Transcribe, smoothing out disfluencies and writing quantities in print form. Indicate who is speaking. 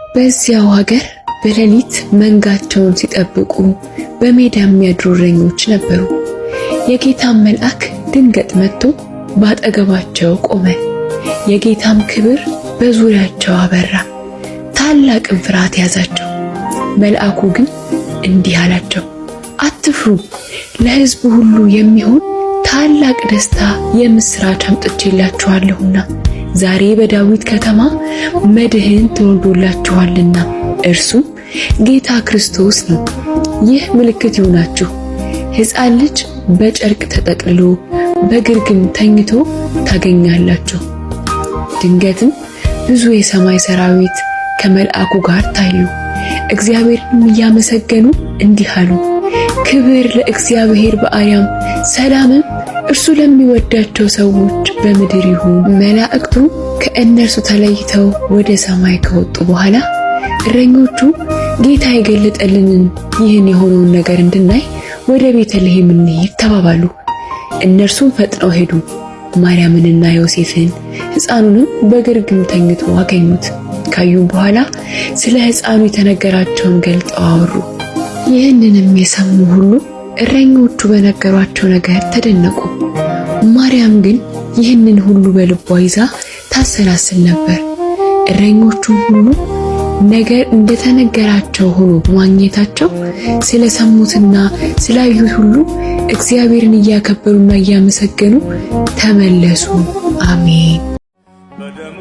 Speaker 1: በዚያው ሀገር በሌሊት መንጋቸውን ሲጠብቁ በሜዳ የሚያድሩ እረኞች ነበሩ። የጌታም መልአክ ድንገት መጥቶ ባጠገባቸው ቆመ። የጌታም ክብር በዙሪያቸው አበራ፣ ታላቅም ፍርሃት ያዛቸው። መልአኩ ግን እንዲህ አላቸው፣ አትፍሩ፣ ለሕዝቡ ሁሉ የሚሆን ታላቅ ደስታ የምስራች አምጥቼላችኋለሁና ዛሬ በዳዊት ከተማ መድህን ተወልዶላችኋልና እርሱም ጌታ ክርስቶስ ነው። ይህ ምልክት ይሁናችሁ፣ ሕፃን ልጅ በጨርቅ ተጠቅልሎ በግርግም ተኝቶ ታገኛላችሁ። ድንገትም ብዙ የሰማይ ሰራዊት ከመልአኩ ጋር ታዩ። እግዚአብሔርንም እያመሰገኑ እንዲህ አሉ፣ ክብር ለእግዚአብሔር በአርያም፣ ሰላምም እርሱ ለሚወዳቸው ሰዎች በምድር ይሁን። መላእክቱ ከእነርሱ ተለይተው ወደ ሰማይ ከወጡ በኋላ እረኞቹ ጌታ የገለጠልንን ይህን የሆነውን ነገር እንድናይ ወደ ቤተልሔም እንሂድ ተባባሉ። እነርሱም ፈጥነው ሄዱ። ማርያምንና ዮሴፍን ሕፃኑንም በግርግም ተኝቶ አገኙት። ካዩም በኋላ ስለ ሕፃኑ የተነገራቸውን ገልጠው አወሩ። ይህንንም የሰሙ ሁሉ እረኞቹ በነገሯቸው ነገር ተደነቁ። ማርያም ግን ይህንን ሁሉ በልቧ ይዛ ታሰላስል ነበር። እረኞቹም ሁሉ ነገር እንደተነገራቸው ሆኖ በማግኘታቸው ስለሰሙትና ስላዩት ሁሉ እግዚአብሔርን እያከበሩና እያመሰገኑ ተመለሱ። አሜን።
Speaker 2: በደሙ